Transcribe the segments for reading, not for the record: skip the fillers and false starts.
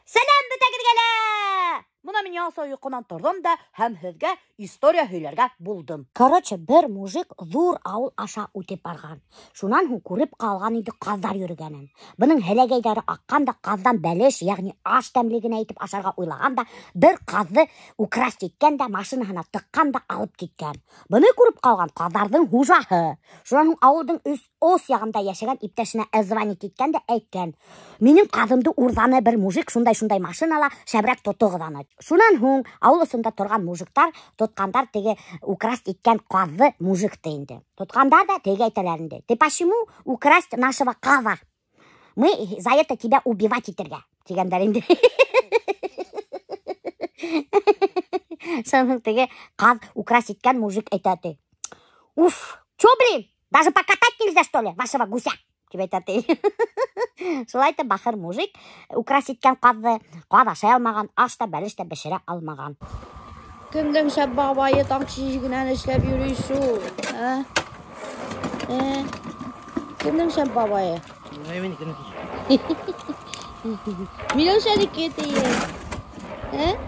Сәләм бөтәгеҙгә лә! Бына мин яңыса йоҡонан торҙом да һәм һеҙгә история һөйләргә булдым. Короче, бер мужик ҙур ауыл аша үтеп барған. Шунан һуң күреп ҡалған инде ҡаҙҙар йөрөгәнен. Бының һеләгәйҙәре аҡҡан да ҡаҙҙан бәлеш, йәғни аш тәмле генә итеп ашарға уйлаған да бер ҡаҙҙы украсть иткән дә машинаһына тыҡҡан да алып киткән. Быны күреп ҡалған ҡаҙҙарҙың хужаһы. Шунан һуң ауылдың ос яғында йәшәгән иптәшенә звонить иткән дә әйткән: "Минең ҡаҙымды урҙаны бер мужик, шундай-шундай машинала, шәберәк тотоғоҙ аны." Шунан һуң ауыл осонда торған мужиктар тотҡандар теге украсть иткән ҡаҙҙы мужикты инде. Тотҡандар да теге әйтәләр инде: "Ты почему украсть нашего ҡаҙа? Мы за это тебя убивать итергә", тигәндәр инде. Шунан теге ҡаҙ украсть иткән мужик әйтә ти: "Уф, чё, блин, даже покатать нельзя, что ли, вашего гуся?" тип әйтә ти. Шулай итеп бахыр мужик украсть иткән ҡаҙҙы, ҡаҙ ашай алмаған, аш та бәлеш тә бешерә алмаған. Кемдең шәп бабайы таң тишегенән эшләп йөрөй шул? Ә? Ә? Кемдең шәп бабайы? Миләүшәнеке тейем. Ә?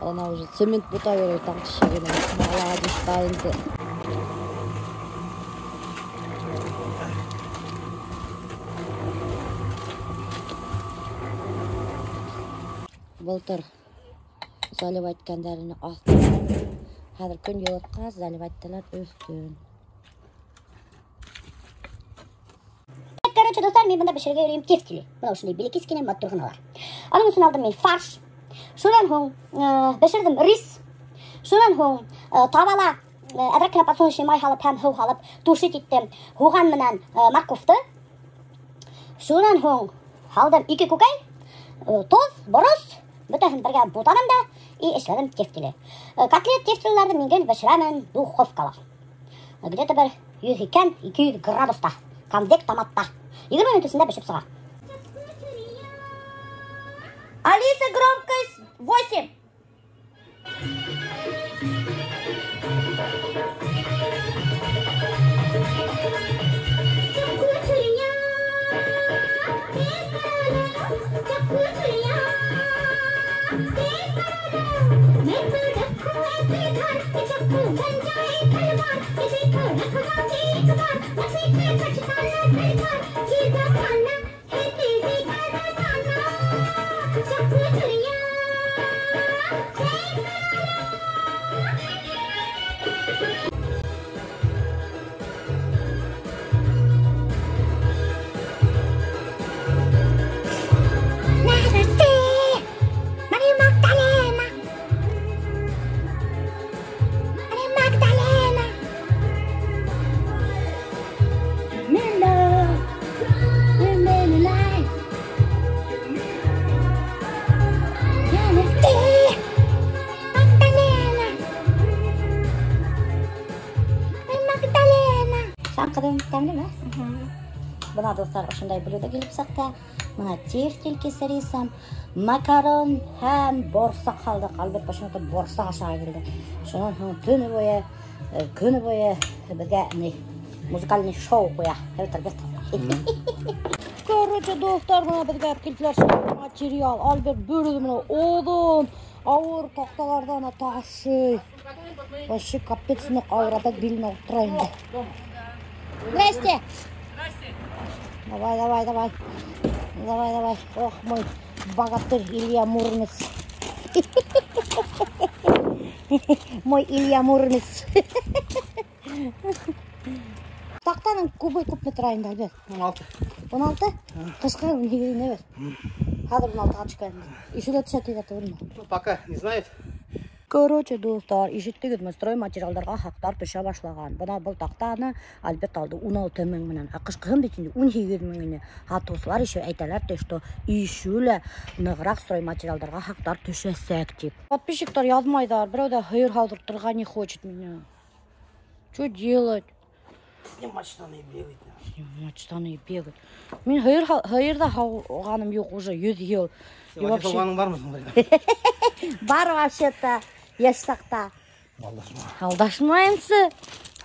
Она уже цемент бута йөрөй таң тишегенән. Молодец та инде. Былтыр заливать иткәндәрен аҫтын. Хәҙер көн йылытҡас заливать итәләр өҫтөн. Короче, дуҫтар, мин бында бешерергә йөрөйөм тефтели. Бына ошондай бәләкәс кенә матур ғыналар. Аның өсөн алдым мин фарш. Шунан һуң бешерҙем рис. Шунан һуң табала әҙерәк кенә подсолнечный май һалып һәм һыу һалып тушить иттем һуған менән морковты. Шунан һуң һалдым 2 күкәй, тоҙ, борос, бөтәһен бергә бутаным да и эшләнем тефтели. Котлет тефтеләрҙе мин гел бешерәмен духовкала. Где-то бер йөҙ һикһән, ике йөҙ градуста, конвект томатта. 20 минут эсендә бешеп сыға. Алиса, громкость 8. Бына, дуҫтар, ошондай блюдо килеп сыҡты. Бына тефтель кесарисам, макарон һәм борсаҡ һалдыҡ. Альберт почему-то борсаҡ ашарға килде. Шунан һуң төнө буйы, көнө буйы беҙгә ни музыкальный шоу ҡуя. Альберт. Короче, дуҫтар, бына беҙгә килделәр материал. Альберт бер үҙе менән оҙон, ауыр таҡталарҙан ташый. Вообще капец ныҡ ауыр, опять биленә ултыра инде. Здрасте. Давай, давай, давай. Давай, давай. Ох, мой богатырь Илья Муромец. Мой Илья Муромец. Таҡтаның кубы күпме тора инде, Альберт? 16. 16? Ҡышҡа нигеҙенә бер. Хәҙер 16-ға төшкән. Ишеү лә төшә тиҙәр түгелме? Ну, пока не знает. Короче, дуҫтар, ишеттегеҙме, стройматериалдарға хаҡтар төшә башлаған. Бына был таҡтаны Альберт алды 16 мең менән. Ә ҡышҡыһын бит инде 18 мең ине. Һатыусылар еще әйтәләр, ти, что ишеү лә нығыраҡ стройматериалдарға хаҡтар төшәсәк тип. Подписчиктар яҙмайҙар, берәү ҙә һыйыр һалдыртырға не хочет меня. Что делать? Снимать штаны и бегать. Снимать штаны и бегать. Мин һыйыр ҙа һауғаным юҡ уже 100 йыл. Син И вообще вообще һауғаның бармы һуң? Бар вообще-то, йәш саҡта. Алдашма. Алдашмайымсы.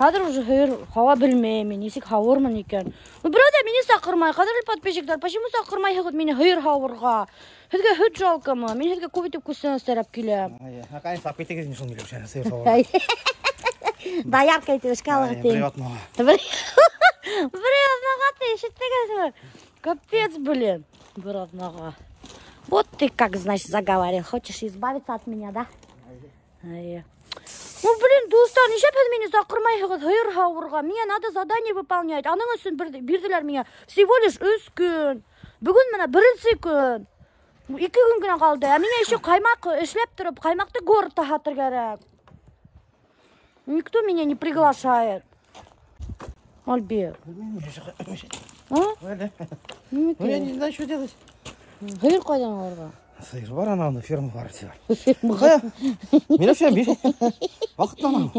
Хәҙер уже һыйыр һауа белмәйем, нисек һауырмын икән. Ну, берәү ҙә мине саҡырмай, ҡәҙерле подписчиктар, почему саҡырмайһығыҙ мине һыйыр һауырға? Һеҙгә һөт жалкамы? Мин һеҙгә күп итеп күстәнәстәр алып киләм. Наконец, алып китегеҙ инде шул Миләүшәне сыйыр һауырға. Доярка итеп эшкә алығыҙ тиң. Бер аҙнаға. Бер аҙнаға ти, ишеттегеҙме? Капец, блин. Бер аҙнаға. Вот ты как, значит, заговорил. Хочешь избавиться от меня, да? Ай. Ну, блин, дуҫтар, нишләп һеҙ мине саҡырмайһығыҙ һыйыр һауырға? Миңә надо задание выполнять. Аның өсөн бирҙеләр миңә всего лишь 3 көн. Бөгөн менә беренсе көн. 2 көн генә ҡалды. Ә миңә еще ҡаймаҡ эшләп тороп, ҡаймаҡты городта һатыр кәрәк. Никто меня не приглашает. Альберт. А? Ну, я не знаю, что делать. Һыйыр ҡайҙан алырға? Сыйыр бар, анауны ферма бар. Фермаға. Миләүшә, бир. Ваҡыт анау.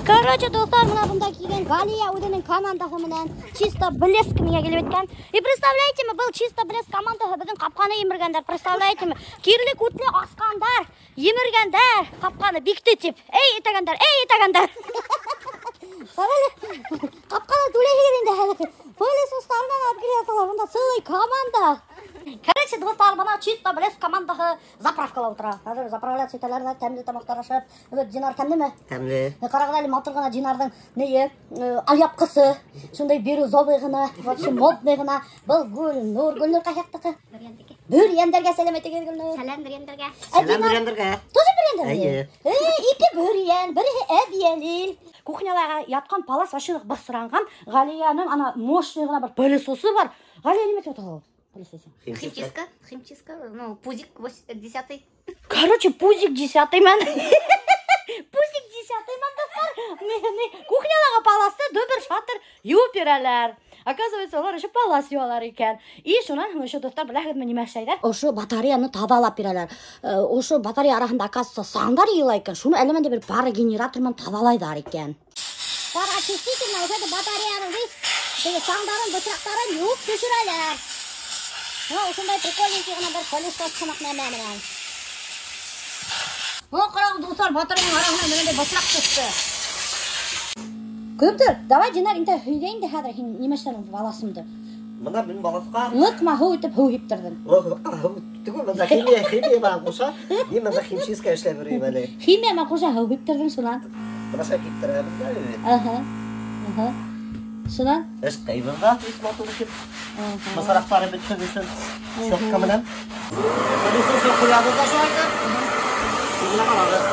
Короче, дуҫтар, бына бында килгән Галия үҙенең командаһы менән чисто блеск миңә килеп еткән. И представляете ме, был чисто блеск командаһы беҙҙең ҡапҡаны емергәндәр, представляете ме? Кирле күтле асҡандар, емергәндәр, ҡапҡаны бикте тип. Эй, итәгәндәр, эй, итәгәндәр. Ҡара әле, ҡапҡаны түләйһегеҙ инде әле. Пылесостарынан алып килә яталар, бында целый команда. Короче, дуҫтар, бына чисто блеск командаһы заправкала ултыра. Хәҙер заправляться итәләр ҙә, тәмле тамаҡтар ашап. Бер Динар тәмлеме? Тәмле. Ҡарағыҙ әле, матур ғына Динарҙың нее, алъяпҡысы, шундай бирюзовый ғына, вообще модный ғына. Был Гөлнур, Гөлнур ҡай яҡтыҡы? Бөрйәндеке. Бөрйәндәргә сәләм әйтегеҙ, Гөлнур. Сәләм бөрйәндәргә. Сәләм бөрйәндәргә. Тоже бөрйәндәр? Эйе. Ике бөрйән, береһе Әбйәлил. Кухняла ятҡан палас вообще бысранған. Ғалияның ана мощный ғына бер пылесосы бар. Ғалия нимә тип атала ул? Пылесосы. Химчистка, химчистка, ну, пузик 10-й. Короче, пузик 10-й мен. Пузик 10-й мен, дуҫтар. Не, кухнялағы паласты дөбөр шатыр юып бирәләр. Оказывается, улар еще палас юалар икән. И шунан һуң еще, дуҫтар, беләһегеҙме нимә эшләйҙәр? Ошо батареяны таҙалап бирәләр. Ошо батарея араһында, оказывается, саңдар йыйыла икән. Шуны әллә ниндәй бер парогенератор менән таҙалайҙар икән. Пароочиститель уже батареяның весь теге саңдарын, бысраҡтарын юып төшөрәләр. Мына ошондай прикольненький ғына бер пылесос һымаҡ нәмә менән. Мына ҡарағыҙ, дуҫтар, батареяның араһынан бындай бысраҡ төштө. Көптөр, давай, Динар, инде һөйлә инде хәҙер һин нимә эшләнең баласымды? Бына мин баласҡа Лыҡма һыу итеп һыу һиптерҙем. Лыҡма һыу түгел, бында химия, химия менән ҡуша. Мин бында химчистка эшләп йөрөйөм әле. Химия менән ҡуша һыу һиптерҙең шунан. Бына шулай һиптерәбеҙ ҙә бит. Аһа. Аһа. Шунан? Эш ҡыйбыҙ ҙа, бик матур итеп. Бысраҡтары бөтһөн өсөн щетка менән. Пылесос ҡуябыҙ ҙа шулай итеп. Бына ҡарағыҙ.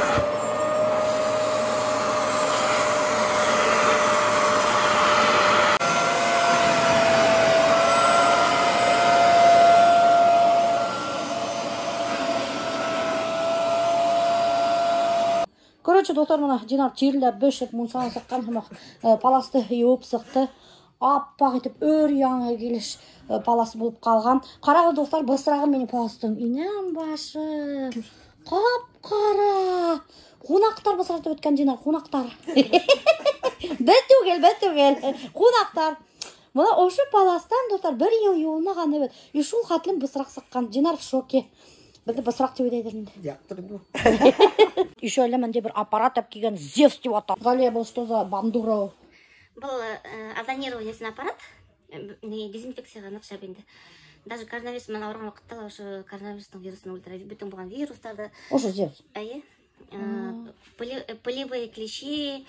Короче, дуҫтар, бына Динар тирләп, бешеп, мунсанан сыҡҡан һымаҡ, паласты йыуып сыҡты. Аппаҡ итеп, өр яңы килеш, палас булып ҡалған. Ҡарағыҙ, дуҫтар, бысрағы минең паластың. Инәм башы. Ҡап-ҡара. Ҡунаҡтар бысратып бөткән, Динар, ҡунаҡтар. Беҙ түгел, беҙ түгел. Ҡунаҡтар. Бына ошо паластан, дуҫтар, бер йыл йыуылмаған бит. И шул хәтлем бысраҡ сыҡҡан. Динар в шоке. Беҙҙе бысраҡ тип уйлайҙыр инде. Яҡтыр инде. Еще әллә ниндәй бер аппарат алып килгән, Зевс тип ата. Галия, был что за бандура? Был озонирование аппарат, не дезинфекцияға ныҡ шәп инде. Даже коронавирус менән ауырған ваҡытта ла ошо коронавирустың вирусын үлтерә. Бөтөн булған вирустарҙы. Ошо Зевс? Эйе. Пылевые клещи,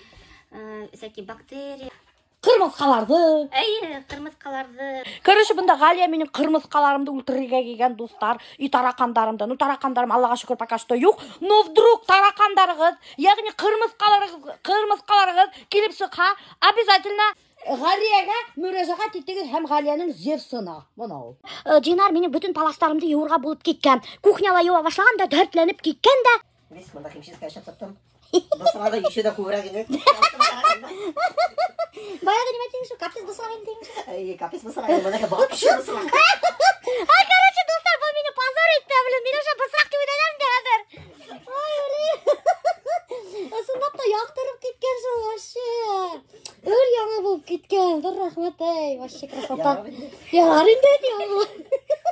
всякие бактерии. Ҡырмыҫҡаларҙы. Эйе, ҡырмыҫҡаларҙы. Короче, бында Ғалия минең ҡырмыҫҡаларымды үлтерергә килгән, дуҫтар, и тараҡандарымды. Ну, тараҡандарым, Аллаға шөкөр, пока что юҡ. Но вдруг тараҡандарығыҙ, йәғни ҡырмыҫҡаларығыҙ килеп сыҡһа, обязательно Ғәлиәгә мөрәжәғәт итегеҙ һәм Ғәлиәнең Зевсына. Бына ул. Динар минең бөтөн паластарымды йыуырға булып киткән. Кухняла йыуа башлаған да, дәртләнеп киткән дә. Весь бында химчистка эшләп тоттом. Бысрағы еще дә күберәк ине. Баяғы нимә тиң шул? Капец бысраҡ ине тиң шул. Әй, капец бысраҡ ине, бына вообще бысраҡ. Ай, короче, дуҫтар, был мине позор итте, блин. Мин уже бысраҡ тип уйлайым инде хәҙер. Ай, блин. Ысынлап та яҡтырып киткән шул вообще. Өр яңы булып киткән. Бер рәхмәт, эй, вообще красота. Ярар инде. Ярар инде, ти, алла.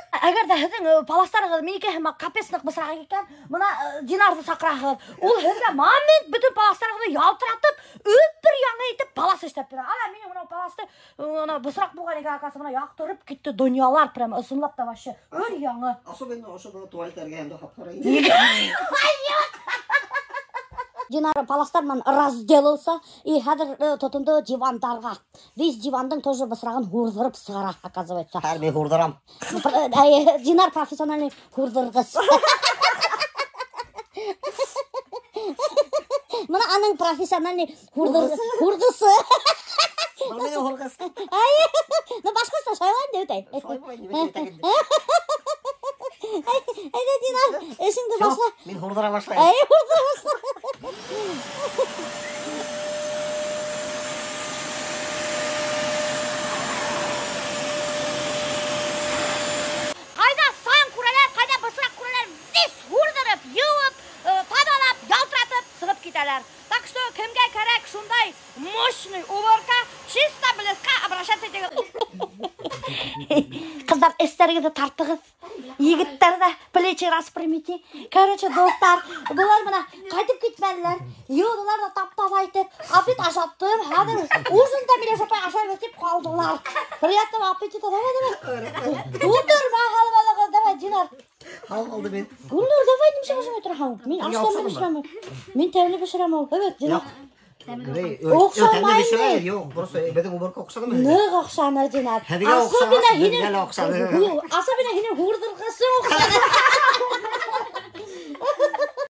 Әгәр ҙә һеҙҙең паластарығыҙ минеке һымаҡ капец ныҡ бысраҡ икән, бына Динарҙы саҡыраһығыҙ. Ул һеҙгә момент бөтөн паластарығыҙҙы ялтыратып, өп бер яңы итеп палас эшләп бирә. Ана минең бынау паласты, ана бысраҡ булған икән, оказывается, бына яҡтырып китте донъялар прям ысынлап та вообще өр яңы. Особенно ошо бына туалет эргәһендә ҡап-ҡара. Динар паластар менән разделался и хәҙер тотондо дивандарға. Весь дивандың тоже бысрағын һурҙырып сығара, оказывается. Хәҙер мин һурҙырам. Динар профессиональный һурҙырғыс. Бына аның профессиональный һурҙысы. Был минең һурғыс. Ай, ну башҡортса шулай инде үтәй. Шулай була инде, бөтә инде. Әйҙә, Динар, эшеңде Всё, башла. Мин һурҙыра башлайым. Әй, һурҙыра башла. Ҡайҙа сан күрәләр, ҡайҙа бысраҡ күрәләр, вис һурҙырып, йыуып, таҙалап, ялтыратып сығып китәләр. Так что кемгә кәрәк шундай мощный уборка, чисто блеска обращаться итегеҙ. Ҡыҙҙар, эстәрегеҙҙе тартығыҙ. Егеттәр ҙә плечи распрямите. Короче, дуҫтар, былар бына ҡайтып китмәнеләр. Йыуҙылар ҙа тап-таҙа итеп, обед ашаттым. Хәҙер ужин да Миләүшә апай ашайбыҙ тип ҡалдылар. Приятного аппетита, давай, давай. Тутырма халвалығыҙ, давай, Динар. Халва алды мин. Гөлнур, давай, нимә ашамай тораһың? Мин Мин ашлама оҡшамай. бешерәм. Мин тәмле бешерәм ул. Evet, Динар. Оҡшамай. Юҡ, просто беҙҙең уборка оҡшанымы? Ныҡ оҡшаны, Динар. Һеҙгә оҡшамаҫ, беҙгә лә оҡшаны. Особенно һинең һурҙырғысы оҡшаны.